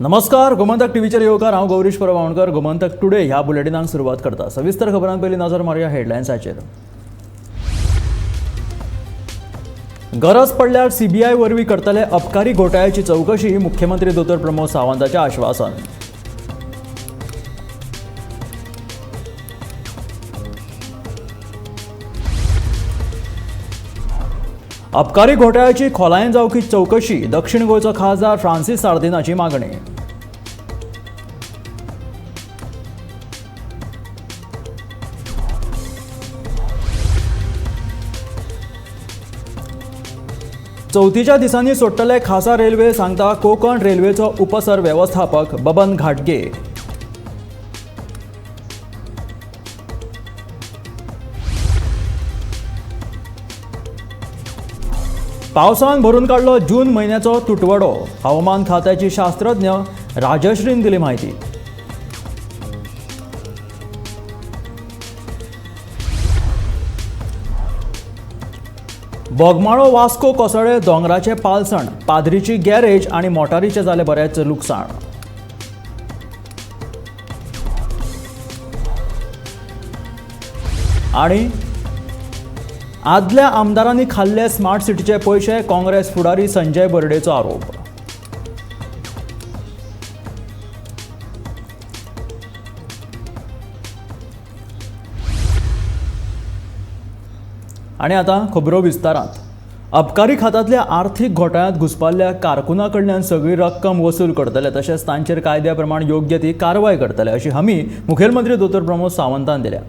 नमस्कार, गोमंतक टीव्हीचेर येवकार. हांव गौरीश परब गावणकर. गोमंतक टुडे ह्या बुलेटिनाक सुरवात करता. सविस्तर खबरां पयलीं नजर मारुया हेडलायन्साचेर. गरज पडल्यार सीबीआय वरवीं करतले अबकारी घोटाळ्याची चवकशी, मुख्यमंत्री दोतोर प्रमोद सावंताचें आश्वासन. अबकारी घोटाळ्याची खोलायेन जावपी चवकशी, दक्षिण गोंयचो खासदार फ्रांसीस सार्दिनाची मागणी. चवथीच्या दिसांनी सोडटले खासा रेल्वे, सांगता कोकण रेल्वेचो उपसर व्यवस्थापक बबन घाटगे. पावसान भरून काडलो जून म्हयन्याचो तुटवडो, हवामान खात्याची शास्त्रज्ञ राजश्रीन दिली म्हायती. बोगमाळो वास्को कोसळे दोंगराचे पालसण, पाद्रीची गॅरेज आनी मोटारीचें जालें बरेंच लुकसाण. आनी आदल्या आमदारांनी खाल्ले स्मार्ट सिटीचे पयशे, काँग्रेस फुडारी संजय बर्डेचो आरोप. आनी आतां खबरो विस्तारांत. अबकारी खात्यांतल्या आर्थीक घोटाळ्यांत घुसपाल्ल्या कारकुना कडल्यान सगळी रक्कम वसूल करतले, तशेंच तांचेर कायद्या प्रमाण योग्य ती कारवाय करतले, अशी हमी मुखेलमंत्री दोतोर प्रमोद सावंतान दिल्या.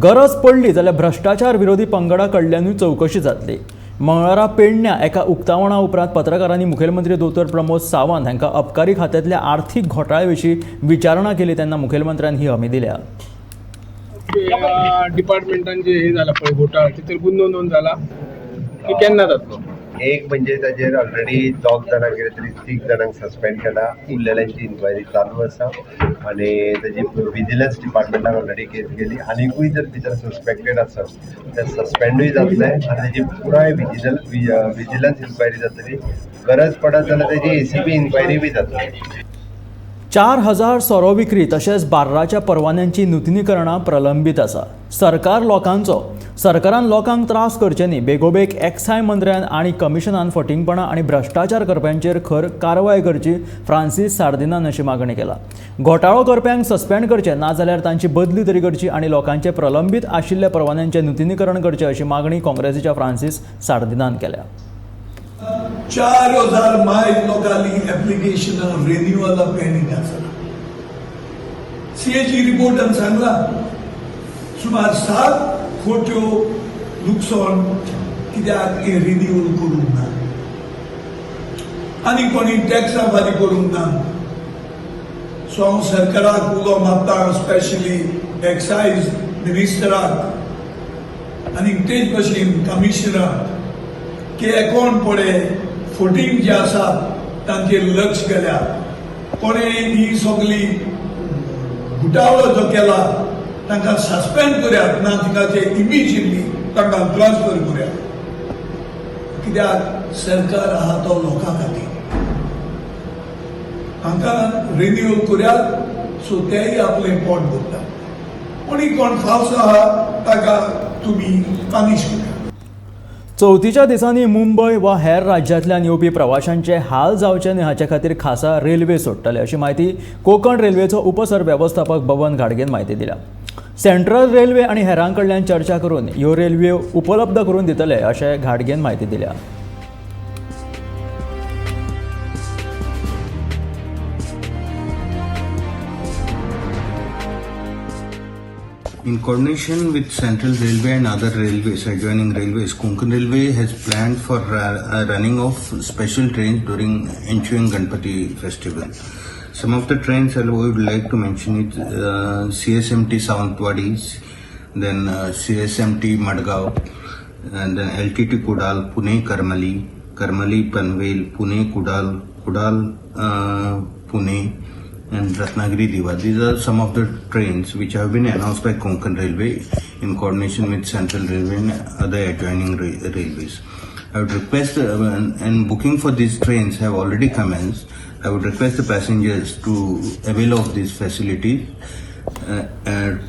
गरज पडली जाल्यार भ्रश्टाचार विरोधी पंगडा कडल्यानूय चवकशी जातली. मंगळारा पेडण्या एका उक्तावणा उपरांत पत्रकारांनी मुखेलमंत्री दोतोर प्रमोद सावंत हांकां अबकारी खात्यांतल्या आर्थीक घोटाळ्या विशीं विचारणा केली तेन्ना मुखेलमंत्र्यान ही हमी दिल्या. डिपार्टमेंटान जे हे जाला पळय घोटाळा, तितून गुन्हो नोंद जाला की केन्ना जातलो? एक म्हणजे ताजेर ऑलरेडी दोग जाणांक कितें तरी तीग जाणांक सस्पेंड केला, उरलेल्यांची इन्क्वायरी चालू आसा आनी ताजी विजिलन्स डिपार्टमेंटान ऑलरेडी केस गेली. आनिकूय जर भितर सस्पेक्टेड आसत ते सस्पेंडूय जातले आनी ताजी पुराय विजिलन्स इन्क्वायरी जातली. गरज पडत जाल्यार ताजी एसीबी इन्क्वायरी बी जातली. 4000 सोरो विक्री तशेंच बार्राच्या परवान्यांची नुतनीकरणां प्रलंबीत आसा. सरकार लोकांचो, सरकारान लोकांक त्रास करचे न्ही. बेगोबेग एक्साय मंत्र्यान आनी कमिशनान फटींगपणां आनी भ्रश्टाचार करप्यांचेर खर कारवाय करची, फ्रांसीस सार्दिनान अशी मागणी केला. घोटाळो करप्यांक सस्पेंड करचे, नाजाल्यार तांची बदली तरी करची आनी लोकांचे प्रलंबीत आशिल्ल्या परवान्यांचें नुतनीकरण करचें, अशी मागणी काँग्रेसीच्या फ्रांसीस सार्दिनान केल्या. 4000 मायज लोकांनी एप्लिकेशन रिन्युअला पेंडींग आसा. सीएजी रिपोर्टान सांगला, सुमार 7 कोट्यो लुकसाण कित्याक हे रिन्युअल करूंक ना आनी कोणी टॅक्सां फारीक करूंक ना. सो हांव सरकाराक उलो मारता, स्पेशली एक्सायज मिनिस्टराक आनी तेच भशेन कमिशनराक, की कोण पळय फटींग जे आसा तांचेर लक्ष गेल्या. कोणे ही सगळी घुटाळो जो केला तांकां सस्पेंड करात, ना तिकाचे इमिजिएटली तांकां ट्रान्सफर करात, कित्याक सरकार आहा तो लोकां खातीर. हांकां रिन्यूअल करात, सो तेय आपलें पोट भरता. कोणी कोण फावस आहा ताका तुमी पानिश करात. चवथीच्या दिसांनी मुंबय वा हेर राज्यांतल्यान येवपी प्रवाशांचे हाल जावचे न्हय हाचे खातीर खासा रेल्वे सोडटले, अशी म्हायती कोकण रेल्वेचो उपसर व्यवस्थापक बबन घाडगेन म्हायती दिल्या. सेंट्रल रेल्वे आनी हेरां कडल्यान चर्चा करून ह्यो रेल्वे उपलब्ध करून दितले, अशें घाडगेन म्हायती दिल्या. In coordination with Central Railway and other railways, adjoining railways, Konkan Railway has planned for running of special trains during ensuing Ganpati festival. Some of the trains I would like to mention is CSMT Sawantwadi, then CSMT Madgaon, and then LTT Kudal, Pune Karmali, Karmali Panvel, Pune Kudal, Kudal Pune, and Ratnagiri Diva. These are some of the trains which have been announced by Konkan Railway in coordination with Central Railway and other adjoining railways. I would request, and booking for these trains have already commenced. I would request the passengers to avail of this facility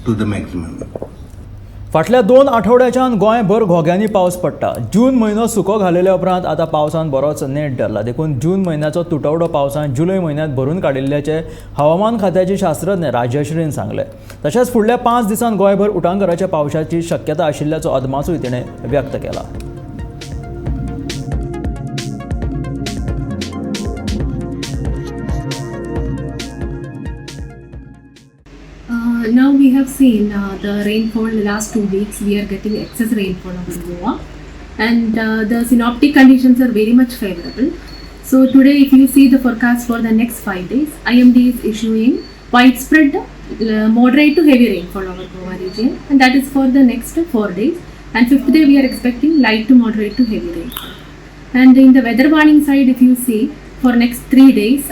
to the maximum. फाटल्या 2 आठवड्याच्यान गोंयभर घोग्यांनी पावस पडटा. जून म्हयनो सुको घालेल्या उपरांत आतां पावसान बरोच नेट धरला. देखून जून म्हयन्याचो तुटवडो पावसान जुलय म्हयन्यांत भरून काडिल्ल्याचें हवामान खात्याचे शास्त्रज्ञ राजश्रीन सांगलें. तशेंच फुडल्या 5 दिसांत गोंयभर उटांगराच्या पावसाची शक्यता आशिल्ल्याचो अदमासूय तिणें व्यक्त केला. Now we have seen the rainfall the last 2 weeks. We are getting excess rainfall over Goa, and the synoptic conditions are very much favorable. So today, if you see the forecast for the next 5 days, IMD is issuing widespread moderate to heavy rainfall over Goa region, and that is for the next 4 days. And 5th day, we are expecting light to moderate to heavy rainfall. And in the weather warning side, if you see, for next 3 days,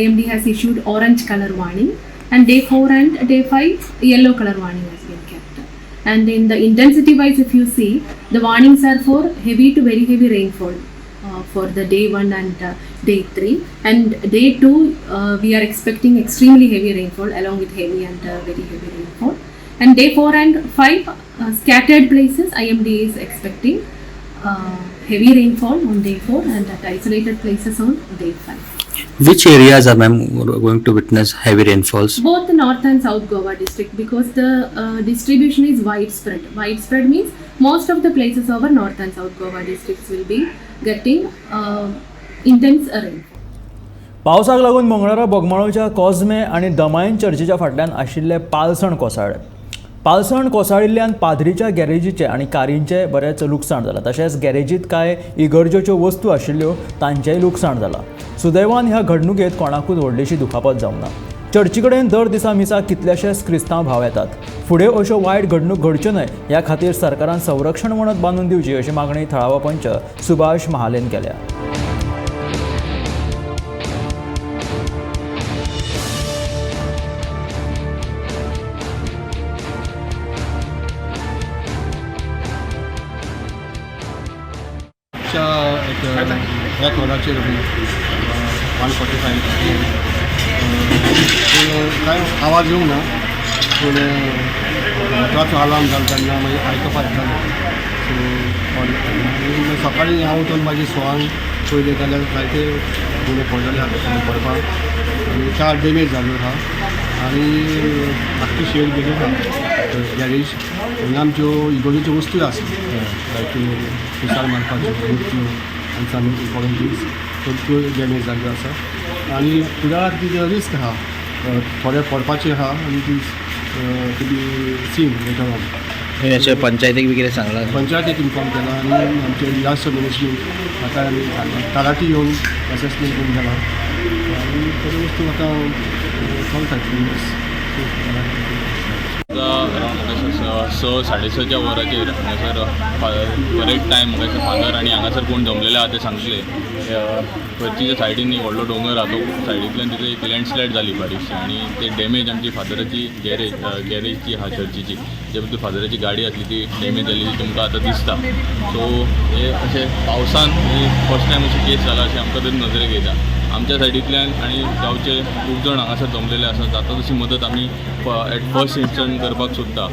IMD has issued orange color warning, and day 4 and day 5, yellow color warning has been kept. And in the intensity wise, if you see, the warnings are for heavy to very heavy rainfall for the day 1 and day 3. And day 2, we are expecting extremely heavy rainfall along with heavy and very heavy rainfall. And day 4 and 5, scattered places, IMD is expecting heavy rainfall on day 4 and at isolated places on day 5. Which areas are ma'am going to witness heavy rainfalls? Both the North and South Goa district, because the distribution is widespread. Widespread means most of the places over North and South Goa districts will be getting intense rainfall. पावसाक लागून मंगळारा बोगमाळोच्या कॉजमे आनी दमायन चर्चीच्या फाटल्यान आशिल्ले पालसण कोसळ्ळें. पालसण कोसळिल्ल्यान पाद्रीच्या गॅरेजीचें आनी कारींचें बरेंच लुकसाण जालां. तशेंच गॅरेजींत कांय इगर्जेच्यो वस्तू आशिल्ल्यो तांचेंय लुकसाण जालां. सुदैवान ह्या घडणुकेंत कोणाकूच व्हडलीशी दुखापत जावंक ना. चर्ची कडेन दर दिसा मिसाक कितलेशेच क्रिस्तांव भाव येतात. फुडें अश्यो वायट घडणूक घडच्यो न्हय ह्या खातीर सरकारान संरक्षण वणत बांदून दिवची अशी मागणी थळावो पंच सुभाष महालेन केल्या. एक वराचेर 1:45 कांय आवाज येवंक ना, पूण मोटराचो अलार्म जालो तेन्ना मागीर आयकपाक येतालें. सो सकाळीं हांव उठून मागीर सवांक पयलें जाल्यार जायते गुणे पडलेले आहा पडपाक आनी कार डॅमेज जाल्यो आहा आनी आख्खी शेड गेली आहा गॅरेज. आनी आमच्यो इगोर्जेच्यो वस्तू आसा लायक कुसार मारपाच्यो मुर्त्यो आनी सम इम्पॉर्टंट थिंग्स त्यो डॅमेज जाल्ल्यो आसा आनी फुडाराक ती रिस्क आहा, थोडे पडपाचे आहा आनी ती to be seen later on. हें पंचायतीक बी कितें सांगलां? पंचायतीक इन्फॉर्म केला आनी आमचे डिजास्टर मॅनेजमेंट हाका आमी सांगलां. तलाठी येवन एसेसमेंट करून गेला आनी थोड्यो वस्तू आतां चलता. अरावंड 6 साडे 6च्या वराचेर हांगासर करेक्ट टायम हांगासर फादर आनी हांगासर कोण जमलेले आहा ते सांगले. चर्चीच्या सायडीन एक व्हडलो दोंगर आहा, तो सायडींतल्यान तिथे एक लँडस्लायड जाली बारीकशी आनी ते डॅमेज आमची फादराची गॅरेज जी आहा चर्चीची, जे भितर फादराची गाडी आसली ती डॅमेज जाली ती तुमकां आतां दिसता. सो हे अशें पावसान हे फर्स्ट टायम अशें केस जाला अशें आमकां तरी नजरेक येता. आमच्या सायडींतल्यान आनी गांवचे खूब जाण हांगासर जमलेले आसा. जाता तशी मदत आमी एट फर्स्ट इन्स्टंट करपाक सोदता.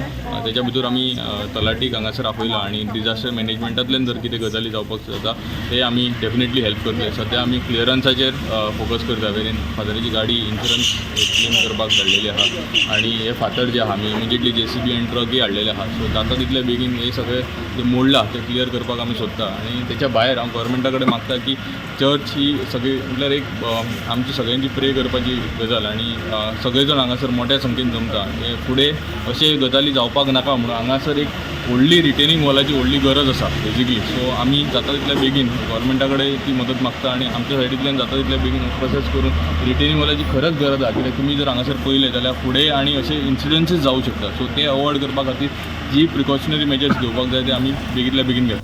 तेच्या भितर आमी तलाटीक हांगासर आपयला आनी डिजास्टर मॅनेजमेंटांतल्यान जर कितें गजाली जावपाक जाता ते आमी डेफिनेटली हेल्प करतले. सद्या आमी क्लियरन्साचेर फोकस करता. वेरीन फादराची गाडी इन्शुरन्स क्लेम करपाक धाडलेली आहा आनी हे फातर जे आहा आमी इमिजिएटली जेसीबी आनी ट्रकय हाडलेले आहा. सो जाता तितले बेगीन हे सगळे जे मोडला ते क्लियर करपाक आमी सोदता. आनी तेच्या भायर हांव गव्हर्मेंटा कडेन मागता की चर्च ही सगळी म्हटल्यार एक आमची सगळ्यांची प्रे करपाची गजाल आनी सगळे जाण हांगासर मोठ्या संख्येन जमता. हे फुडें अशे गजाली जावपाक नाका म्हणून हांगासर एक व्हडली रिटेनिंग वॉलाची व्हडली गरज आसा बेजिकली. सो आमी जाता तितल्या बेगीन गव्हर्मेंटा कडेन ती मदत मागता आनी आमच्या सायडींतल्यान जाता तितल्या बेगीन प्रोसेस करून रिटेनिंग वॉलाची खरंच गरज आसा. कित्याक तुमी जर हांगासर पळयलें जाल्यार फुडें आनी अशे इन्सिडन्सीस जावं शकता. सो ते अवॉयड करपा खातीर जी प्रिकॉशनरी मेजर्स घेवपाक जाय ते आमी बेगींतल्या बेगीन घेता.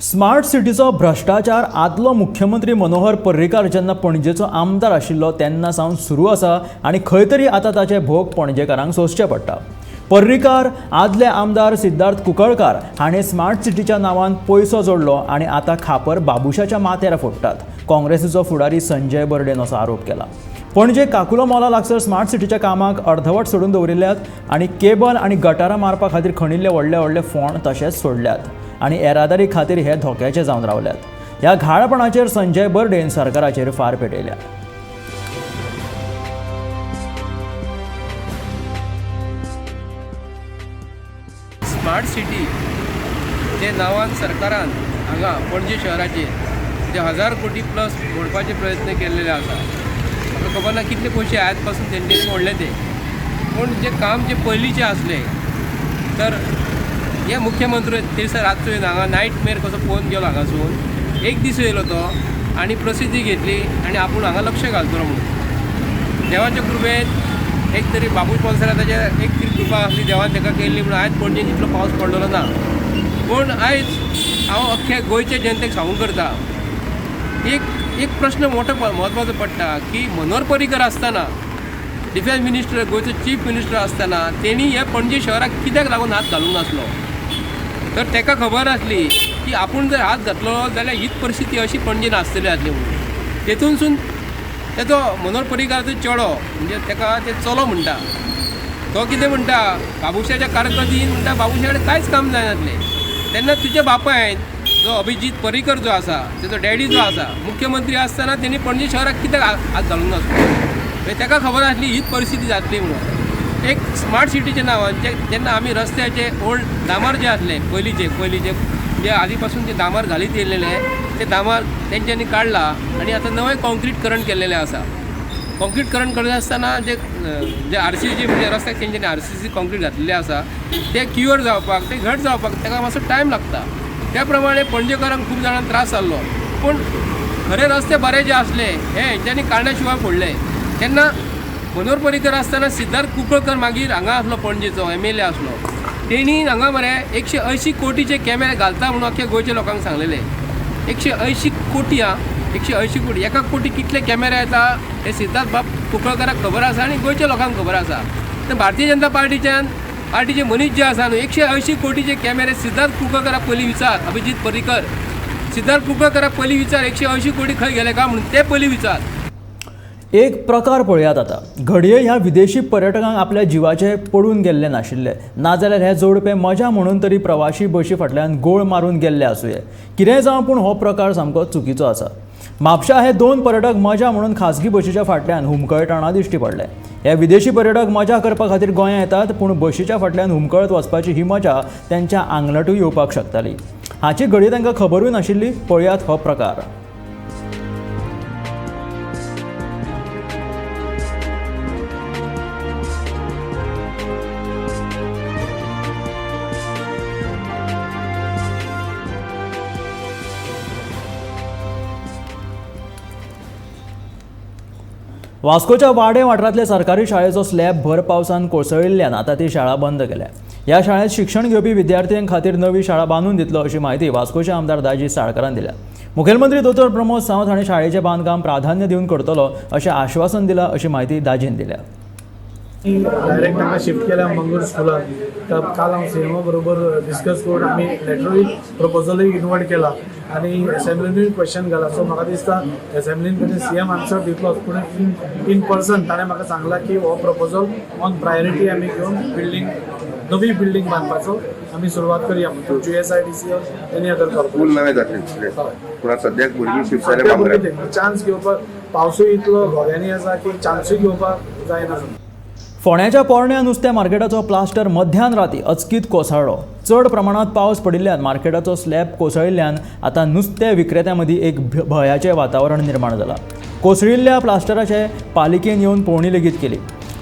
स्मार्ट सिटीचो भ्रश्टाचार आदलो मुख्यमंत्री मनोहर पर्रीकार जेन्ना पणजेचो आमदार आशिल्लो तेन्ना सावन सुरू आसा आनी खंय तरी आतां ताचे भोग पणजेकारांक सोंसचे पडटा. पर्रीकार आदले आमदार सिद्धार्थ कुंकळकार हाणें स्मार्ट सिटीच्या नांवान पयसो जोडलो आनी आतां खापर बाबुशाच्या माथ्यार फोडटात, काँग्रेसीचो फुडारी संजय बर्डेन असो आरोप केला. पणजे काकुलो मॉला लागसर स्मार्ट सिटीच्या कामाक अर्धवट सोडून दवरिल्ल्यात आनी केबल आनी गटारां मारपा खातीर खणिल्ले व्हडले व्हडले फोंड तशेंच सोडल्यात आनी येरादारी खातीर हे धोक्याचे जावन रावल्यात. ह्या घाळपणाचेर संजय बर्डेन सरकाराचेर फार पेटयल्या. स्मार्ट सिटी जे नांवान सरकारान हांगा पणजे शहराचेर जे 1000 कोटी प्लस मोडपाचे प्रयत्न केल्लेले आसा. म्हाका खबर ना कितले पयशे आयज पासून तेंच्यांनी मोडले ते, पूण जे काम जे पयलींचे आसले तर हे मुख्यमंत्री ते दिसा रातचो येवन हांगा नायट मेर कसो पळोवन गेलो, हांगासून एक दीस येयलो तो आनी प्रसिद्धी घेतली आनी आपूण हांगा लक्ष घालतलो म्हणून. देवाच्या कृपेन एक तरी बाबूश बोल्साराचेर एक तरी कृपा आसली देवान ताका केल्ली म्हणून आयज पणजेन इतलो पावस पडलेलो ना. पूण आयज हांव अख्ख्या गोंयच्या जनतेक सांगूंक करता, एक एक प्रश्न मोठो म्हत्वाचो पडटा की मनोहर पर्रीकर आसतना डिफेन्स मिनिस्टर, गोंयचो चीफ मिनिस्टर आसतना तेणी हे पणजे शहराक कित्याक लागून हात घालूंक नासलो? तर ताका खबर आसली की आपूण जर हात घातलो जाल्यार हीच परिस्थिती अशी पणजेन आसतली आसली म्हणून. तेतूनसून तेचो मनोहर पर्रीकराचो चेडो म्हणजे ताका ते चलो म्हणटा, तो कितें म्हणटा बाबुशाच्या कारकिर्दीन म्हणटा बाबुशा कडेन कांयच काम जायनासलें. तेन्ना तुज्या बापायन जो अभिजीत पर्रीकर जो आसा, तेजो डॅडी जो आसा, मुख्यमंत्री आसतना तेणी पणजे शहराक कित्याक हात घालूंक नासलो? मागीर ताका खबर आसली हीच परिस्थिती जातली म्हणून. एक स्मार्ट सिटीच्या नांवान जेन्ना आमी रस्त्याचे ओल्ड डांबर जे आसले पयलींचे पयलींचे जे आदी पासून जे डांबर घालीत येयलेले ते डांबर तेंच्यांनी काडला आनी आतां नवें कॉन्क्रीटकरण केल्लेलें आसा. कॉन्क्रीटकरण करता आसतना जे जे आरसीसी म्हणजे रस्त्याक तेंच्यांनी आरसीसी कॉन्क्रीट घातलेलें आसा ते क्युअर जावपाक, ते घट जावपाक ताका मातसो टायम लागता. त्या प्रमाणे पणजेकारांक खूब जाणांक त्रास जाल्लो, पूण खरे रस्ते बरे जे आसले हे हेंच्यांनी काडल्या शिवाय फोडले. तेन्ना मनोहर पर्रीकर आसतना सिद्धार्थ कुंकळकर मागीर हांगा आसलो, पणजेचो MLA आसलो, तेणी हांगा मरे 180 कोटीचे कॅमेरे घालता म्हणून अख्ख्या गोंयच्या लोकांक सांगलेले. 180 कोटी, आं, 180 कोटी, एका कोटी कितले कॅमेरे येता हे सिद्धार्थ बाब कुंकळकराक खबर आसा आनी गोंयच्या लोकांक खबर आसा. तर भारतीय जनता पार्टीच्यान पार्टीचे मनीस जे आसा न्हू 180 कोटीचे कॅमेरे सिद्धार्थ कुंकळकराक पयलीं विचार, अभिजीत पर्रीकर सिद्धार्थ कुंकळकराक पयलीं विचार 180 कोटी खंय गेले काय म्हणून ते पयलीं विचार. एक प्रकार पळयात आतां, घडये ह्या विदेशी पर्यटकांक आपल्या जिवाचे पडून गेल्ले नाशिल्ले, नाजाल्यार हे जोडपे मजा म्हणून तरी प्रवाशी बशी फाटल्यान गोळ मारून गेल्ले आसुये. कितेंय जावं, पूण हो प्रकार सामको चुकीचो आसा. म्हापशा हे 2 पर्यटक मजा म्हणून खाजगी बशीच्या फाटल्यान हुमकळटना दिश्टी पडले. हे विदेशी पर्यटक मजा करपा खातीर गोंयांत येतात, पूण बशीच्या फाटल्यान हुमकळत वचपाची ही मजा त्यांच्या आंगलटूय येवपाक शकताली. हाची घडये तांकां खबरूय नाशिल्ली. पळयात हो प्रकार. वास्कोच्या वाडे वाठारांतले सरकारी शाळेचो स्लॅब भर पावसान कोसळिल्ल्यान आतां ती शाळा बंद केल्या. ह्या शाळेंत शिक्षण घेवपी विद्यार्थ्यां खातीर नवी शाळा बांदून दितलो अशी म्हायती वास्कोचे आमदार दाजी साळकारान दिल्या. मुखेलमंत्री दोतोर प्रमोद सावंत हांणी शाळेचें बांदकाम प्राधान्य दिवन करतलो अशें आश्वासन दिलां अशी म्हायती दाजीन दिल्या. डायरेक्ट हांगा शिफ्ट केल्या मंगूर स्कुलान. तर काल हांव सीएमओ बरोबर डिस्कस करून आमी लेटरूय प्रपोजलूय इनवर्ट केला आनी एसेंब्लीनूय क्वेश्चन घाला. सो म्हाका दिसता एसेंब्लीन ताणें सीएम आन्सर दितलोच, पूण इन पर्सन ताणें म्हाका सांगलां की हो प्रपोजल ऑन प्रायोरिटी आमी घेवन बिल्डींग, नवी बिल्डींग बांदपाचो आमी सुरवात करया म्हणून GSIDC or any other corporation. School नवें जातलें, पूण सद्याक भुरगीं शिफ्ट जाल्या, चान्स घेवपाक पावसूय इतलो घोग्यांनी आसा की चान्सूय घेवपाक जायना. फोंड्याच्या पोरण्या नुस्त्या मार्केटाचो प्लास्टर मध्यान राती अचकीत कोसळ्ळो. चड प्रमाणात पावस पडिल्ल्यान मार्केटाचो स्लॅब कोसळिल्ल्यान आतां नुस्तें विक्रेत्यां मदीं एक भंयाचें वातावरण निर्माण जालां. कोसळिल्ल्या प्लास्टराचे पालिकेन येवन पळोवणी लेगीत केली.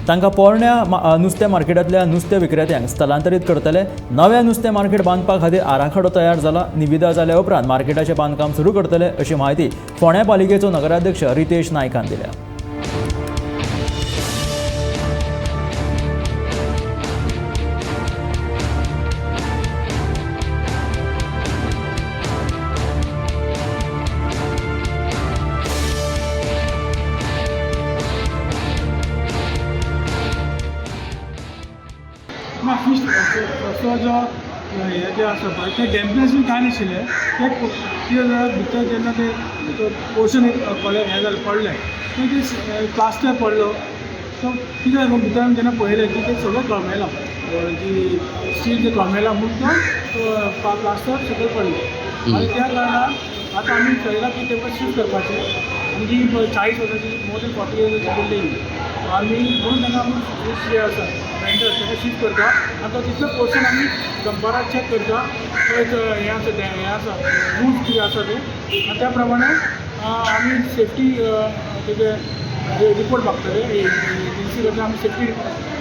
तांकां पोरण्या नुस्तें मार्केटांतल्या नुस्तें विक्रेत्यांक स्थलांतरीत करतले. नव्या नुस्तें मार्केट बांदपा खातीर आराखडो तयार जाला. निविदा जाल्या उपरांत मार्केटाचें बांदकाम सुरू करतले अशी म्हायती फोंड्या पालिकेचो नगराध्यक्ष रितेश नायकान दिल्या. रस्तो जो हें जें आसा पळय तें डॅम्पनस बीन कांय नाशिल्लें. तें कितें जालें, भितर जेन्ना तें पोर्शन एक हें जालें, पडलें, तें प्लास्टर पडलो. सो कितें जालें, भितर आमी जेन्ना पळयलें की तें सगळें कळमेलां, जी स्टील जें कळमेलां म्हूण तो प्लास्टर सकयल पडलो. आनी त्या कारणान आतां आमी थरयलां की तेमकां शिफ्ट करपाचें. आनी जी 40 वर्सांची, मोर दॅन 40 इयर्साची बिल्डींग आमी म्हणून तांकां आमी जे आसा वेंडर ताका शिफ्ट करता. आनी तो तितलो पोर्शन आमी दनपारां चॅक करता, थंय हें आसा, हें आसा, रूल्स कितें आसा ते, आनी त्या प्रमाणे आमी सेफ्टी तेजे रिपोर्ट मागतले. एजन्सी कडल्यान आमी सेफ्टी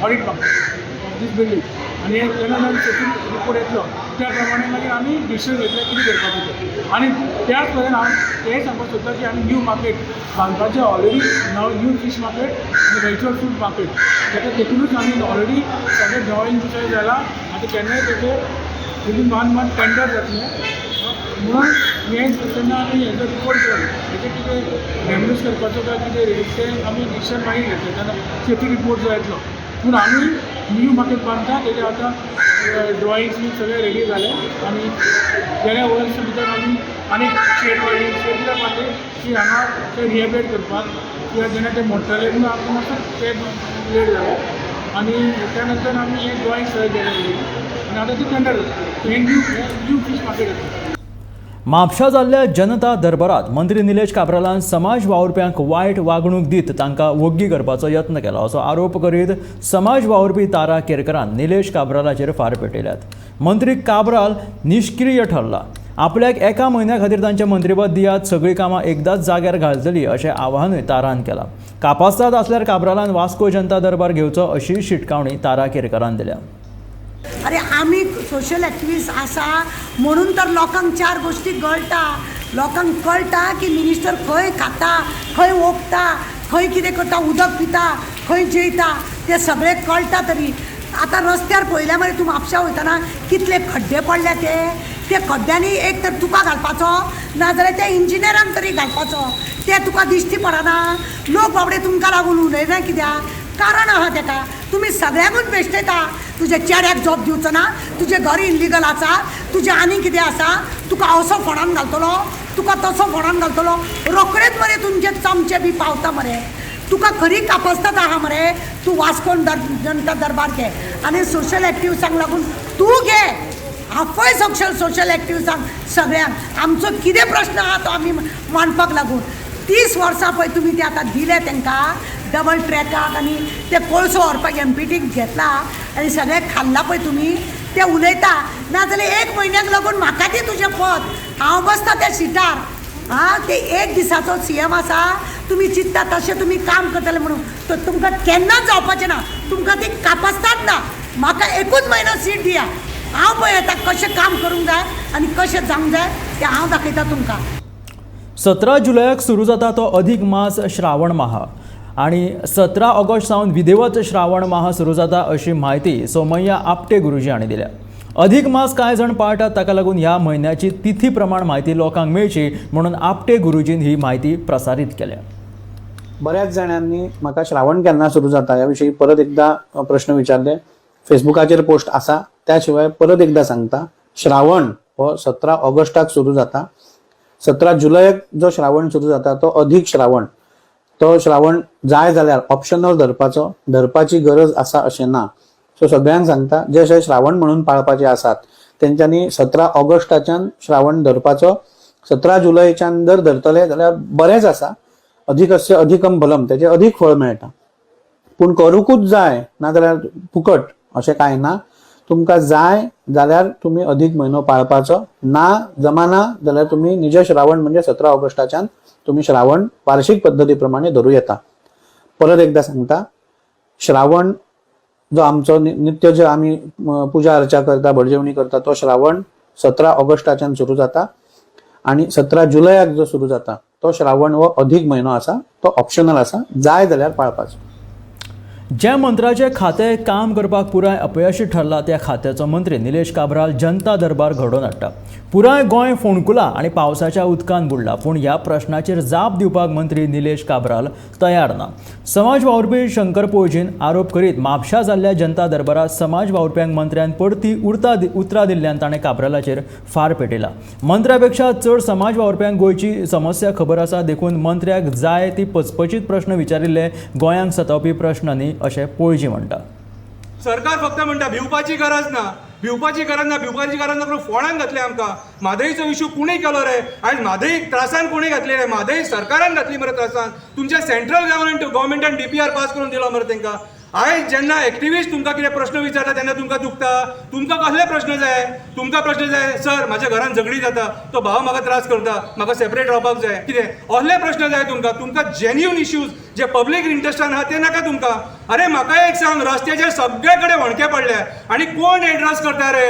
ऑडीट मागतले ऑफ these building. आनी जेन्ना सेफ्टी रिपोर्ट येतलो त्या प्रमाणे मागीर आमी डिसिजन घेतले कितें करपाचें तें. आनी त्याच परेन हांव तेंय सांगपाक सोदता की आमी न्यू मार्केट बांदपाचें ऑलरेडी, न्यू फीश मार्केट आनी वेजिटेबल फ्रूट मार्केट, ताका तेतूनच आमी ऑलरेडी सगळें ड्रॉइंग सगळें जालां. आतां केन्नाय तेचें विदीन वन मंथ टेंडर जातलें. म्हणून हें तेन्ना आमी हेजो रिपोर्ट केलो, हेजें कितें डॅमेज करपाचो काय कितें तें आमी डिसिजन मागीर घेतलें तेन्ना सेफ्टी रिपोर्ट जो येतलो. पूण आमी न्यू मार्केट बांदता, तेजें आतां ड्रॉइंग्स बी सगळें रेडी जालें. आनी गेल्या वर्स भितर आमी आनीक शेड बांदली. शेड कित्याक बांदली की हांगा ते रिहेबिलिटेट करपाक, कित्याक जेन्ना ते मोडटले म्हणून आमकां मातसो ते लेट जालें. आनी त्या नंतर आमी हे ड्रॉइंग सगळें केलें आनी आतां ती टेंडर जाता, हें न्यू फीश मार्केट जाता. म्हापशा जाल्ल्या जनता दरबारात मंत्री निलेश काब्रालान समाज वावुरप्यांक वायट वागणूक दीत तांकां वग्गी करपाचो यत्न केला असो आरोप करीत समाज वावुरपी तारा केरकरान निलेश काब्रालाचेर फार पेटयल्यात. मंत्री काब्राल निश्क्रीय ठरला. आपल्याक एका म्हयन्या खातीर तांचें मंत्रीपद दियात, सगळीं कामां एकदांच जाग्यार घालतली अशें आवाहनूय तारान केलां. कापास्ताद आसल्यार काब्रालान वास्को जनता दरबार घेवचो अशी शिटकावणी तारा केरकरान दिल्या. अरे आमी सोशल एक्टिविस्ट आसा म्हणून तर लोकांक चार गोश्टी कळटा. लोकांक कळटा की मिनिस्टर खंय खाता, खंय ओंकता, खंय कितें करता, उदक पिता, खंय जेयता, तें सगळें कळटा. तरी आतां रस्त्यार पळयल्या मरे तूं म्हापशा वयतना कितले खड्डे पडल्या ते, ते खड्ड्यांनी एक तर तुका घालपाचो नाजाल्यार त्या इंजिनियरांक तरी घालपाचो, ते तुका दिश्टी पडना. लोक बाबडे तुमकां लागून उलयना कित्याक, कारण आहा तेका. तुमी सगळ्यांकूच बेश्टयता. तुज्या चेड्याक जॉब दिवचो ना, तुजें घर इल्लिगल आसा, तुजें आनी कितें आसा, तुका असो फोणान घालतलो, तुका तसो फोणान घालतलो. रोखडेच मरे तुमचे चमचे बी पावता मरे. तुका खरी कापस्ताद आहा मरे, तूं वास्कोन जनता दरबार घे आनी सोशल एक्टिविस्टांक लागून तूं घे, आपय सोशल एक्टिविस्टांक सगळ्यांक. आमचो कितें प्रश्न आहा तो आमी मांडपाक लागून 30 वर्सां पळय तुमी ते आतां दिले तांकां डबल ट्रॅकाक आनी ते कोळसो व्हरपाक एमपीटीक घेतला आनी सगळें खाल्लां पळय तुमी, ते उलयता. नाजाल्यार एक म्हयन्याक लागून म्हाका दी तुजें पद, हांव बसता त्या सिटार. आं, ते एक दिसाचो सीएम आसा, तुमी चिंत्ता तशें तुमी काम करतले म्हणून तर तुमकां केन्नाच जावपाचें ना. तुमकां ती कापस्ताद ना. म्हाका एकूच म्हयनो सीट दिया, हांव पळय आतां कशें काम करूंक जाय आनी कशें जावंक जाय तें हांव दाखयता तुमकां. 17 जुलयाक सुरू जाता तो अधिक मास श्रावण माह आनी 17 ऑगस्ट सावन विधिवत श्रावण माह सुरू जाता अशी म्हायती सोमय्या आपटे गुरुजी हांणी दिल्या. अधिक मास कांय जाण पाळटात, ताका लागून ह्या म्हयन्याची तिथी प्रमाण म्हायती लोकांक मेळची म्हणून आपटे गुरुजीन ही म्हायती प्रसारीत केल्या. बऱ्याच जाणांनी म्हाका श्रावण केन्ना सुरू जाता ह्या विशीं परत एकदा प्रश्न विचारले. फेसबुकाचेर पोस्ट आसा, त्या शिवाय परत एकदा सांगता, श्रावण हो 17 ऑगस्टाक सुरू जाता. 17 जुलयाक जो श्रावण सुरू जाता तो अधिक श्रावण. तो श्रावण जाय जाल्यार ऑप्शनल धरपाचो, धरपाची गरज आसा अशें ना. सो सगळ्यांक सांगता, जे अशे श्रावण म्हणून पाळपाचे आसात तेंच्यांनी 17 ऑगस्टाच्यान श्रावण धरपाचो. 17 जुलयच्यान जर धरतले जाल्यार बरेंच आसा, अधिकस्य अधिकम फलम, तेजें अधिक फळ मेळटा. पूण करूंकूच जाय नाजाल्यार फुकट अशें कांय ना. तुमकां जाय जाल्यार तुमी अधिक म्हयनो पाळपाचो, ना जमाना जाल्यार तुमी निज श्रावण म्हणजे 17 ऑगस्टाच्यान तुमी श्रावण वार्षिक पद्दती प्रमाणे धरूं येता. परत एकदा सांगता, श्रावण जो आमचो नित्य जे आमी पुजा अर्चा करता, भटजेवणी करता, तो श्रावण 17 ऑगस्टाच्यान सुरू जाता आनी 17 जुलयाक जो सुरू जाता तो श्रावण हो अधिक म्हयनो आसा, तो ऑप्शनल आसा, जाय जाल्यार पाळपाचो. ज्या मंत्र्याचे खातें काम करपाक पुराय अपयशी ठरला त्या खात्याचो मंत्री निलेश काब्राल जनता दरबार घडोवन हाडटा. पुराय गोंय फोंडकुला आनी पावसाच्या उदकान बुडला, पूण ह्या प्रश्नाचेर जाप दिवपाक मंत्री निलेश काब्राल तयार ना. समाज वावुरपी शंकर पोळजीन आरोप करीत म्हापशा जाल्ल्या जनता दरबारात समाज वावुरप्यांक मंत्र्यान परती उतरां दिल्ल्यान ताणें काब्रालाचेर फार पेटयला. मंत्र्यापेक्षा चड समाज वावुरप्यांक गोंयची समस्या खबर आसा, देखून मंत्र्याक जाय ती पचपचीत प्रश्न विचारिल्ले गोंयांक सतावपी प्रश्न न्ही अशें पोळजी म्हणटा. सरकार फक्त म्हणटा भिवपाची गरज ना, भिवपाची गरज ना, भिवपाची गरज ना करून फोंडान घातले आमकां. म्हादईचो इशू कोणी केलो रे? आयज म्हादई त्रासान कोणी घातले रे? म्हादई सरकारान घातली मरे त्रासान. तुमच्या सेंट्रल गव्हर्मेंटान DPR पास करून दिलो मरे तांकां. आयज जेन्ना एक्टिविस्ट तुमकां कितें प्रश्न विचारता तेन्ना तुमकां दुखता. तुमकां कसले प्रश्न जाय? तुमकां प्रश्न जाय सर म्हाज्या घरान झगडी जाता, तो भाव म्हाका त्रास करता, म्हाका सेपरेट रावपाक जाय, कितें असले प्रश्न जाय तुमकां? तुमकां जेन्युन इश्यूज जे पब्लीक इंट्रस्टान आहा ते नाका तुमकां. अरे म्हाका एक सांग, रस्त्याचेर सगळे कडेन होणके पडले आनी कोण एड्रेस करता रे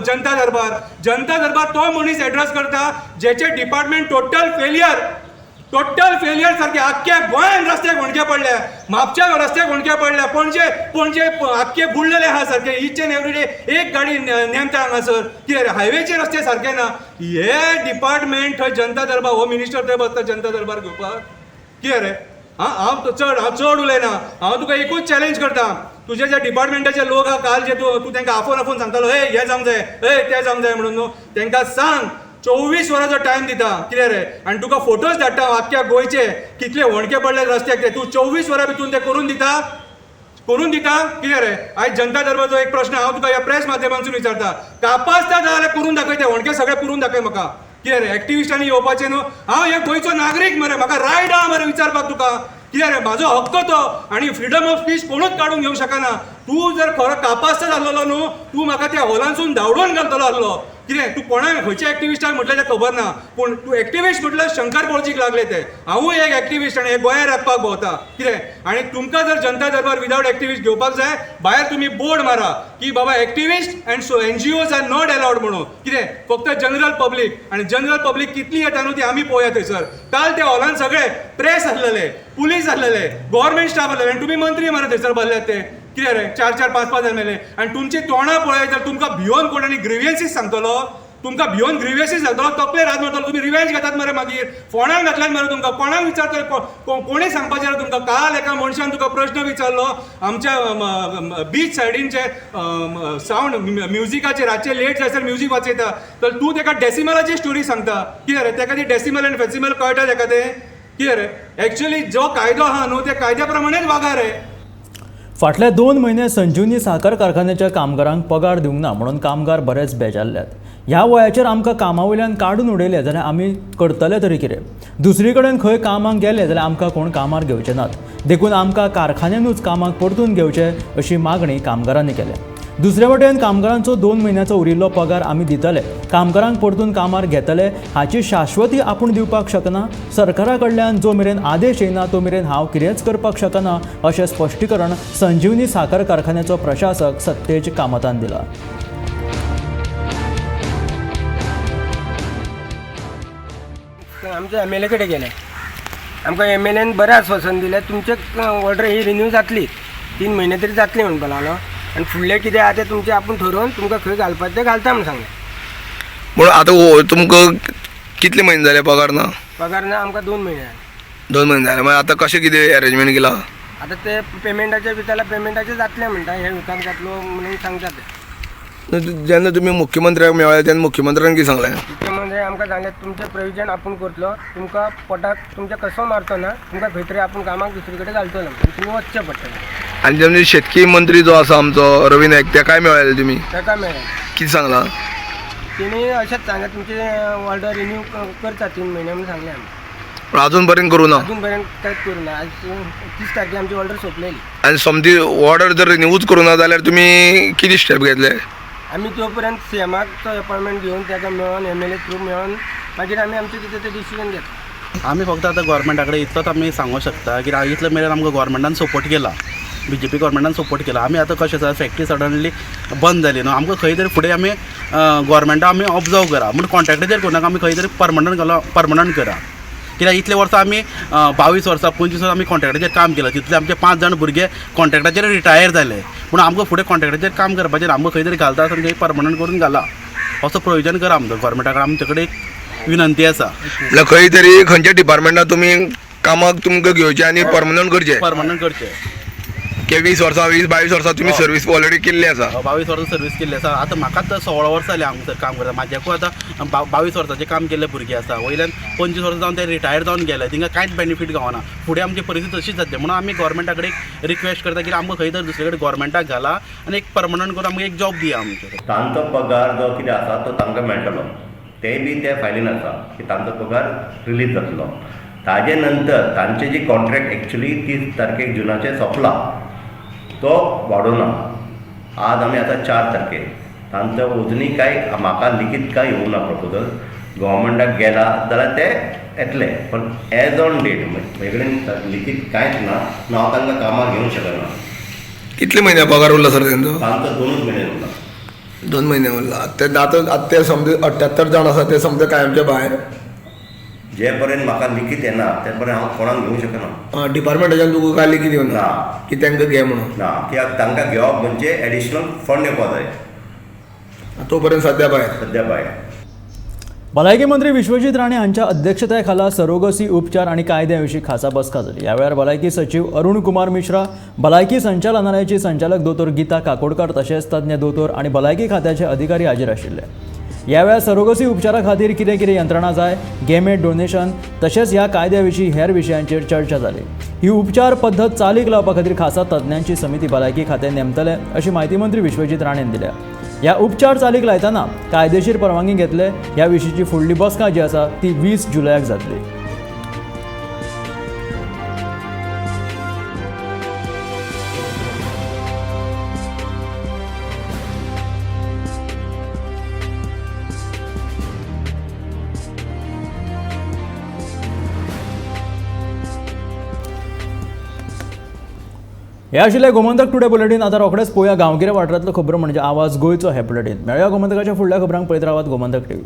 जनता दरबार? जनता दरबार तो मनीस एड्रेस करता जेचे department total failure, total failure सारखे. आख्ख्या गोंयान रस्त्याक होणके पडले, म्हापच्या रस्त्याक होणके पडले, पणजे पणजे आख्खे बुडलेले आहा सारखे. इच एंड एवरी डे एक गाडी नेमता हांगासर. कितें हायवेचे रस्ते सारके ना. हे डिपार्टमेंट थंय जनता दरबार, हो मिनिस्टर थंय बसता जनता दरबार घेवपाक. कितें रे? हां, हांव चड उलयना, हांव तुका एकूच चॅलेंज करता. तुजे जे डिपार्टमेंटाचे लोक आहा काल जे तूं तांकां आफोवन आफोवन सांगतालो हे हें जावंक जाय, हे तें जावंक जाय म्हणून न्हू, तांकां सांग 24 वरांचो टायम दिता कितें रे, आनी तुका फोटोज धाडटा आख्ख्या गोंयचे कितले होणके पडले रस्त्याक ते, तूं 24 वरां भितून ते करून दिता, करून दिता कितें रे? आयज जनता दरबारचो एक प्रश्न हांव तुका ह्या प्रेस माध्यमांतसून विचारता, कापास्ता जाल्यार करून दाखय, ते होणके सगळे पुरून दाखय म्हाका. कितें रे एक्टिविस्टांनी येवपाचें न्हू? हांव हे गोंयचो नागरीक मरे, म्हाका रायट आहा मरे विचारपाक तुका. कितें रे म्हाजो हक्क तो, आनी फ्रिडम ऑफ स्पीच कोणूच काडून घेवंक शकना. तूं जर खरो कापास्ता जाल्लो न्हू, तूं म्हाका त्या हॉलांसून धांवडून घालतलो आसलो. कितें तूं कोणाक खंयच्या एक्टिविस्टाक म्हटलें तें खबर ना, पूण तूं एक्टिविस्ट म्हटल्यार शंकर पोळजीक लागले ते. हांवूय एक एक्टिविस्ट आनी हे गोंया राखपाक भोंवता. कितें आनी तुमकां जर जनता दरबार विदावट एक्टिविस्ट घेवपाक जाय, भायर तुमी बोर्ड मारा की बाबा activist and so NGOs are not allowed म्हणून. कितें फक्त जनरल पब्लीक, आनी जनरल पब्लीक कितली येता न्हू ती आमी पळोवया थंयसर. काल त्या हॉलान सगळे प्रेस आसलेले, पुलीस आसलेले, गव्हर्मेंट स्टाफ आसलेले, आनी तुमी मंत्री मरे थंयसर बसल्यात ते. कितें रे 4 4 5 5 जाण मेले आनी तुमची तोंडां पळयत जाल्यार तुमकां भियोन कोण आनी ग्रिवियन्सीस सांगतलो, तुमकां भियोन ग्रिवियन्सीस सांगतलो, तकलेर हात मारतलो, तुमी रिवेंज घेतात मरे मागीर, फोंडान घातल्यात मरे तुमकां. कोणाक विचारतले? कोणी सांगपाचें रे तुमकां? काल एका मनशान तुका प्रश्न विचारलो आमच्या बीच सायडीनचे सावंड म्युजिकाचे, रातचे लेट जायसर म्युजीक वाजयता, तर तूं तेका डेसिमलाची स्टोरी सांगता. कितें रे तेका ती डेसिमल आनी फेसिमल कळटा तेका तें? कितें रे एक्चुअली जो कायदो आहा न्हू त्या कायद्या प्रमाणेच वागा रे. फाटले 2 म्हयने संजीवनी साखर कारखान्याच्या कामगारांक पगार दिवंक ना म्हणून कामगार बरेच बेजारल्यात. ह्या वयाचेर आमकां कामा वयल्यान काडून उडयले जाल्यार आमी करतले तरी कितें? दुसरी कडेन खंय कामाक गेले जाल्यार आमकां कोण कामार घेवचे नात, देखून आमकां कारखान्यानूच कामाक परतून घेवचे अशी मागणी कामगारांनी केल्या. दुसरे वटेन कामगारांचो 2 म्हयन्याचो उरिल्लो पगार आमी दितले, कामगारांक परतून कामार घेतले हाची शाश्वती आपूण दिवपाक शकना. सरकारा कडल्यान जो मेरेन आदेश येना तो मेरेन हांव कितेंच करपाक शकना अशें स्पश्टीकरण संजीवनी साखर कारखान्याचो प्रशासक सत्तेज कामतान दिला. आमच्या MLA कडेन गेले, आमकां MLAन बरें आस्वासन दिलें, तुमचे ऑर्डर ही रिन्यू जातली, 3 म्हयने तरी जातली म्हणपाक लागलो, आनी फुडलें कितें आहा तें तुमचें आपूण ठरोवन तुमकां खंय घालपाचें तें घालता म्हूण सांगलें. पूण आतां तुमकां कितले म्हयने जाले पगार ना? पगार ना आमकां 2 म्हयने जाले. 2 म्हयने जाले. मागीर आतां कशें कितें अरेंजमेंट केलां? आतां ते पेमेंटाचे विचारल्यार पेमेंटाचें जातलें म्हणटा, हे विकाक जातलो म्हणून सांगता ते. जेन्ना तुमी मुख्यमंत्र्याक मेळ्ळे तेन्ना मुख्यमंत्र्यान कितें सांगलें? मुख्यमंत्री आमकां सांगलें तुमचें प्रोविजन आपूण करतलो, तुमकां पोटाक तुमच्या कसो मारचो ना, तुमकां खंय तरी आपूण कामाक दुसरे कडेन घालतलो, तुमी वचचें पडटलें. आनी जेन्ना शेतकी मंत्री जो आसा आमचो रवी नायक, तेकाय मेळ्ळे तुमी? तेका मेळ्ळे. कितें सांगलां? तेणी अशेंच सांगलें तुमचें ऑर्डर रिन्यू करता 3 म्हयने म्हणून सांगलें आमी. पूण अजून पर्यंत करूं ना? अजून पर्यंत कांयच करूं ना. आज 30 तारखे आमची ऑर्डर सोंपलेली. आनी समजी ऑर्डर जर रिन्यूच करूं ना जाल्यार तुमी कितें स्टेप घेतले? आमी तो पर्यंत सीएमाक तो अपॉयंटमेंट घेवन ताका मेळोन MLA through मेळोन मागीर आमी आमचें कितें तें डिसिजन घेतलें. आमी फक्त आतां गोवोरमेंटा कडेन इतलोच आमी सांगूंक शकता की इतलो मेरेन आमकां गोवोरमेंटान सपोर्ट केला, BJP गोवोरमेंटान सपोर्ट केला. आमी आतां कशें आसा, फॅक्टरी सडनली बंद जाली न्हू, आमकां खंय तरी फुडें आमी गोवोरमेंटा आमी ऑब्जर्व करा म्हूण कॉन्ट्रॅक्टाचेर करूं नाका, आमी खंय तरी परमनंट घालो, परमनंट करा. कित्याक इतले वर्सां आमी 22 वर्सां 25 वर्सां आमी कॉन्ट्रॅक्टाचेर काम केलां. तितले आमचे 5 जाण भुरगे कॉन्ट्रॅक्टाचेर रिटायर जाले, पूण आमकां फुडें कॉन्ट्रॅक्टाचेर काम करपाचेर आमकां खंय तरी घालता आसतना परमनंट करून घाला असो प्रोविजन करा. आमचो गोवोरमेंटा कडेन आमचे कडेन एक विनंती आसा. म्हणल्यार खंय तरी खंयच्या डिपार्टमेंटान तुमी कामाक तुमकां घेवचें आनी परमनंट करचें. परमनंट करचें. की 20 वर्सां 20-22 वर्सां तुमी सर्वीस ऑलरेडी केल्ली आसा. 22 वर्सां सर्वीस केल्ली आसा. आतां म्हाकाच 16 वर्सां जालीं हांगासर काम करता. म्हाज्याकूय आतां 22 वर्सांचें काम केल्ले भुरगे आसा, वयल्यान 25 वर्सां जावन ते रिटायर जावन गेले, तिंका कांयच बेनिफीट गावना. फुडें आमची परिस्थिती तशीच जातली. म्हणून आमी गोवोरमेंटा कडेन रिक्वेस्ट करता की आमकां खंय तरी दुसरे कडेन गोवोरमेंटाक घाला आनी एक परमनंट करून आमकां एक जॉब दिया. आमचे तांचो पगार जो कितें आसा तो तांकां मेळटलो, ते बी ते फायलीन आसा की तांचो पगार रिलीज जातलो. ताजे नंतर तांचे जी कॉन्ट्रॅक्ट एक्चुली 30 तारखेक जुनाचेर सोंपला तो वाडोवना. आज आमी आतां 4 तारखेर, तांचो अजुनूय कांय म्हाका लिखीत कांय येवना ना प्रपोजल. गोवोरमेंटाक गेला जाल्यार ते येतले, पण एज ऑन डेट म्हजे कडेन लिखीत कांयच ना. हांव तांकां कामाक घेवंक शकना. कितले म्हयने पगार उरला सर तेंचो? तांचो 2 म्हयने उरला. 2 म्हयने उरला. ते आतां ते समज 78 जाण आसा ते समजा कायमचे भायर. जे पर्यंत म्हाका लिखीत येना ते पर्यंत हांव कोणाक घेवंक शकना. डिपार्टमेंटाच्यान तुका काय लिखीत येवना की तांकां घे म्हणून? ना, कित्याक तांकां घेवप म्हणजे एडिशनल फंड येवपा जाय. तो पर्यंत सद्या भायर. सद्या भायर. भलायकी मंत्री विश्वजीत राणे हांच्या अध्यक्षतेखाला सरोगसी उपचार आनी कायद्या विशीं खासा बसका जाली. ह्या वेळार भलायकी सचीव अरुण कुमार मिश्रा, भलायकी संचालनालयाची संचालक दोतोर गीता काकोडकर तशेंच तज्ञ दोतोर आनी भलायकी खात्याचे अधिकारी हाजीर आशिल्ले. ह्या वेळार सरोगसी उपचारा खातीर कितें कितें यंत्रणा जाय, गॅमेट डोनेशन तशेंच ह्या कायद्या विशीं हेर विशयांचेर चर्चा जाली. ही उपचार पद्दत चालीक लावपा खातीर खासा तज्ञांची समिती भलायकी खातें नेमतले अशी म्हायती मंत्री विश्वजीत राणेन दिल्या. ह्या उपचार चालीक लायतना कायदेशीर परवानगी घेतले ह्या विशींची फुडली बसका जी आसा ती 20 जुलयाक जातली. हे आशिल्लें गोमंतक टुडे बुलेटीन. आतां रोखडेच पळोवया गांवगिऱ्या वाठारांतल्यो खबरो म्हणजे आवाज गोंयचो हे बुलेटीन. मेळया गोमंतकाच्या फुडल्या खबरांक. पळयत रावात गोमंतक टीव्ही.